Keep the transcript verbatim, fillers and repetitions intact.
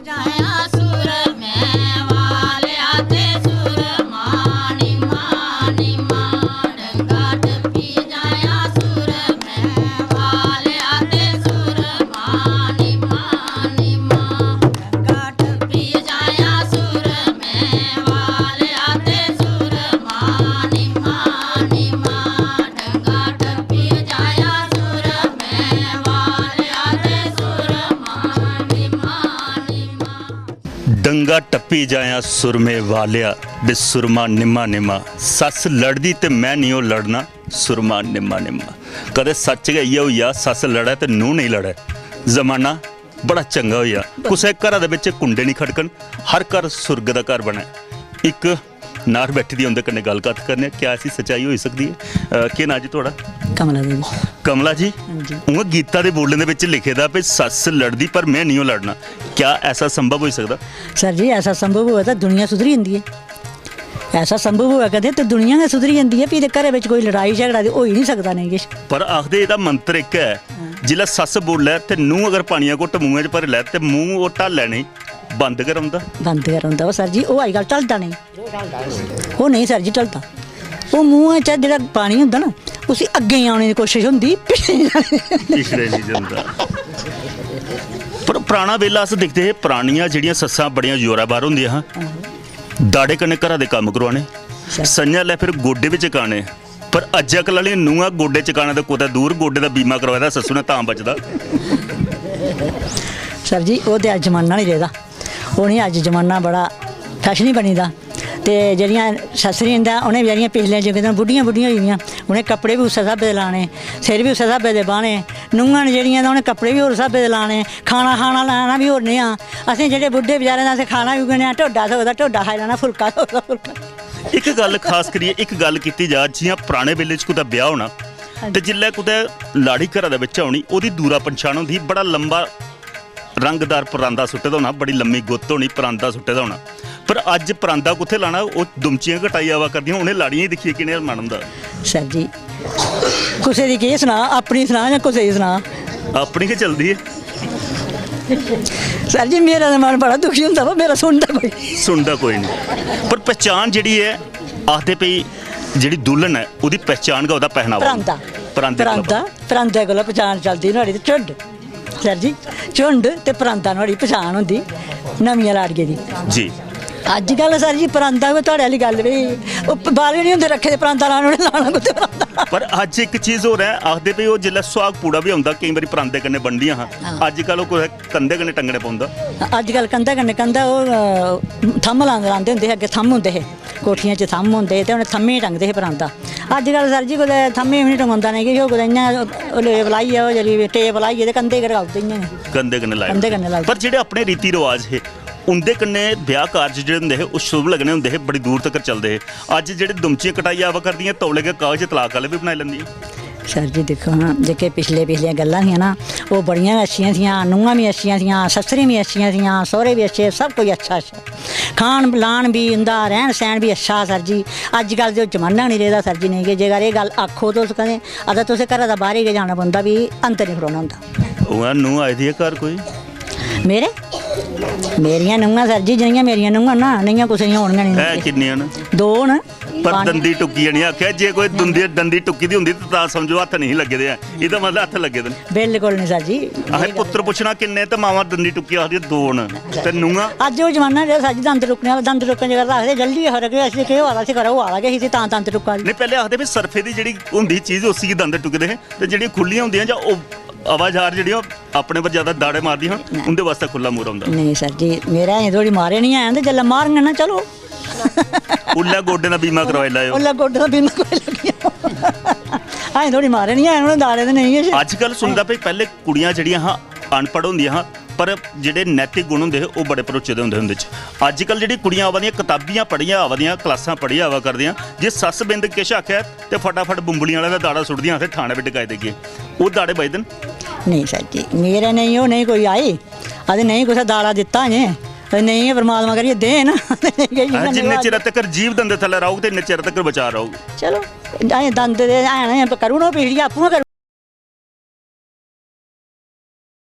जाया सुर में वाल्या ते सुर मानी मानी मा। डंगा टप्पी जाया सुर में वाल्या ते सुर मानी मानी मा। डंगा टप्पी जाया सुर में वाल्या ते सुर मानी मानी मा। डंगा टप्पी जाया सुर में वाल्या ते सुर मानी मानी मा। डंगा टप्पी जायां सुरमे वालेआ, बे सुरमा निम्मा निम्मा। सस्स लड़दी ते मैं निं ओ लड़ना, सुरमा निम्मा निम्मा। कदें सच्च गै इ'यै होई जा, सस्स लड़ै ते नूंह् नेईं लड़ै, जमाना बड़ा चंगा होई जा। कुसै घरा दे बिच कुंडे निं खड़कन, हर घर सुर्ग दा घर बनै। इक नार बैठी दी, उं'दे कन्नै गल्ल कत्थ करने आं, क्या ऐसी सच्चाई होई सकदी ऐ? अ, केह् नांऽ जी थुआढ़ा? कमला देवी। कमला जी, हां जी। उ'आं गीता दे बोलें दे बिच लिखे दा भई सस्स लड़दी पर में निं ओ लड़ना, क्या ऐसा संभव होई सकदा? सर जी, ऐसा संभव होऐ तां दुनिया सुधरी जंदी ऐ। ऐसा संभव होऐ कदें ते दुनिया गै सुधरी जंदी ऐ, फ्ही ते घरै बिच कोई लड़ाई झगड़ा ते होई निं सकदा नेईं किश। पर आखदे एह्दा मंत्र इक ऐ, हां। जिसलै सस्स बोलै ते नूंह् अगर पानिया घुट्ट मुंहै च भरी लै ते मूंह् ओह् ढालै नेईं, बंद गै रौंह्दा। बंद गै रौंह्दा। ओह् सर जी, ओह् अजकल ढलदा नेईं। ओह् नेईं सर जी ढलदा। ओह् मूंहै च जेह्ड़ा पानी होंदा ना, उसी अग्गें औने दी कोशश होंदी, पिच्छें निं जाने दी। पिछड़े निं जंदा। पर पराना बेल्ला अस दिखदे हे, परानियां जेह्ड़ियां सस्सां बड़ियां जोरावर होंदियां हां, दाड़े कन्नै घरा दे कम्म करोआने, अच्छा। संञा लै फिर गोड्डे बी चकाने। पर अज्जकल आह्लियां नूंहां गोड्डे चकाने ते कुतै दूर, गोड्डे दा बीमा करोआए दा सस्सू ने तां बचदा। सर जी, ओह् ते अज्ज जमाना निं रेह्दा। ओह् निं, अज्ज जमाना बड़ा फैशनी बनी दा। ते जेह्ड़ियां सस्सरियां न तां उ'नें बचैरियां पिछले जुगें दियां बुड्ढियां बुड्ढियां होई दियां, उ'नें कपड़े बी उस्सै स्हाबै दे लाने, सिर बी उस्सै स्हाबै दे बाह्ने, नूंहां न जेह्ड़ियां तां उ'नें कपड़े बी होर स्हाबै दे लाने, खाना खाना लाना बी होर नेहा। असें जेह्ड़े बुड्ढे बचैरे तां असें खाना बी उ'ऐ नेहा, ढोडा थ्होए तां ढोडा खाई लैना, फुलका थ्होए तां फुलका। इक गल्ल खास करियै, इक गल्ल कीती जा, जि'यां पराने बेल्ले च कुतै ब्याह् होना ते जिल्लै कुतै लाड़ी घरा दे बिच्च औनी, ओह्दी दूरा पंछान होंदी ही, बड़ा लम्बा रंगदार परांदा सुट्टे दा होना, बड़ी लम्मी गुत्त होनी, परांदा सुट्टे दा होना। पर अज्ज परांदा कुत्थै लाना, ओह् दुमचियां कटाई आवा करदियां, उ'नें लाड़ियें गी दिक्खियै कि'नें मन होंदा? सर जी, कुसै दी केह् सनाऽ, अपनी सनाऽ जां कुसै दी सनाऽ? अपनी गै चलदी ऐ। सर जी, मेरा ते मन बड़ा दुखी होंदा, पर मेरा सुनदा कोई। सुनदा कोई निं। पर पहचान जेह्ड़ी ऐ, आखदे भई जेह्ड़ी दुल्हन ऐ, ओह्दी पहचान गै ओह्दा पहनावा होंदा। परांदा। परांदे कोला परांदा, परांदे कोला पहचान चलदी नुहाड़ी ते झुंड। सर जी, झुंड ते परांदा नुहाड़ी पहचान होंदी नमियां लाड़िये दी। जी। अज्जकल सर जी परांदा गै थुआढ़े आह्ली गल्ल भई, ओह् प-, बाल गै निं होंदे रक्खे दे, परांदा लाना उ'नें, लाना कुत्थै परांदा? पर अज्ज इक चीज होर ऐ, आखदे भई ओह् जिसलै सुहाग पूड़ा बी होंदा, केईं बारी परांदे कन्नै ब'नदियां हां। हां। अज्जकल ओह् कुतै कंधे कन्नै टंगने पौंदा। अज्जकल कंधे कन्नै, कंधा ओह्, अ, थम्म लांदे, लांदे होंदे हे, अग्गें थम्म होंदे हे, कोठियें च थम्म होंदे हे ते उ'नें थम्में गी टंगदे हे परांदा। अज्जकल सर जी कुतै थम्में बी निं टंगोंदा नेईं किश, ओह् कुतै इ'यां ओह् लेप लाइयै, ओह् जेह्ड़ी टेप लाइयै ते कंधे गै टकाई ओड़दे इ'यां गै। कंधे कन्नै लाई कंधे ओड़दे। कन्नै लाई पर जेह्ड़े अपने रीति रवाज हे, उं'दे कन्नै ब्याह् कारज जेह्ड़े होंदे हे, ओह् शुभ लग्गने होंदे हे, बड़ी दूर तगर चलदे हे। अज्ज जेह्ड़े दुमचियां कटाइयै आवा करदियां, तौले गै कागज तलाक आह्ले बी बनाई लैंदियां। सर जी, दिक्खो हां, जेह्के पिछले, पिछलियां गल्लां हियां ना, ओह् बड़ियां गै अच्छियां हियां, नूंहां बी अच्छियां हियां, सस्सरियां बी अच्छियां हियां, सौह्रे बी अच्छे, सब कुछ अच्छा, अच्छा। खान लान बी उं'दा, रैह्न सैह्न बी अच्छा हा, सर जी। अज्जकल ते ओह् जमाना गै निं रेह्दा, सर जी, नेईं कि जेकर एह् गल्ल आखो तुस कदें, अगर तुसें घरा दा बाह्रै गै जाना पौंदा, फ्ही अंदर निं खड़ोना होंदा। उ'आं नूंह् आई दी ऐ घर कोई? मेरे? मेरियां नूंहां, सर जी, जनेहियां मेरियां नूंहां ना, नेहियां कुसै दियां होनियां निं। है किन्नियां न? दो न। पर पंज। दंदी टुक्की निं आखेआ, जे कोई दंदी, दंदी टुक्की दी होंदी ते तां समझो हत्थ नेईं लग्गे दे ऐ। एह्दा मतलब हत्थ लग्गे दे न। बिल्कुल निं सर जी। असें पुत्तर पुच्छना किन्ने ते मावां दंदी टुक्की आखदियां दो न ते नूंहां। अज्ज ओह् जमाना रेहा सर जी दंद टुक्कने आह्ला, दंद टुक्कने जेकर आखदे जल्दी गै खरै, केह् असें केह् होआ दा, असें खरै होआ दा गै ही, तां दंद टुक्का दी। नेईं, पैह्लें आखदे भी सरफे दी जेह्ड़ी होंदी ही चीज, उसी गै दंद टुकदे हे, ते जेह्ड़ियां खु'ल्लियां होंदियां जां ओह् आवाजार जेह्ड़ियां अपने पर ज्यादा दाड़े मारदियां हां, उं'दे वास्तै खु'ल्ला मूंह् रौंह्दा। नेईं सर जी, मेरे अजें धोड़ी मारे निं हैन, ते जेल्लै मारङन ना, चलो। उल्लै गोड्डें दा बीमा करवाई लैओ। उल्लै गोड्डें दा बीमा करवाई लैओ। अजें धोड़ी मारे निं हैन, उ'नें दाड़े ते नेईं किश। अज्जकल सुनदा भई पैह्ले कुड़ियां जेह्ड़ियां हां अनपढ़ होंदियां हां, पर जेह्ड़े नैतिक गुण होंदे हे ओह् बड़े भरोचे दे होंदे हे उं'दे च। अज्जकल जेह्ड़ी कुड़ियां आवा दियां, कताबियां पढ़ियै आवा दियां, क्लासां पढ़ियै आवा करदियां, जे सस्स बिंद किश आखै ते फटाफट बुंबलियां आह्ले दा दाड़ा सुट्टदियां, आखदे थाने बी टकाई देगे। ओह् दाड़े बजदे न? नेईं सर जी, मेरे नेईं ओह् नेईं कोई आई, अते नेईं कुसै दाड़ा दित्ता अजें, ते नेईं परमात्मा करियै देन। ते नेईं किश हां, जिन्ने चिरै तक्कर जीभ दंदे थल्लै रौह्ग ते इन्ने चिरै तक्कर बचाऽ रौह्ग। चलो, अजें दंद ते हैन, अजें करी ओड़ो पिछड़ी, आपूं गै करी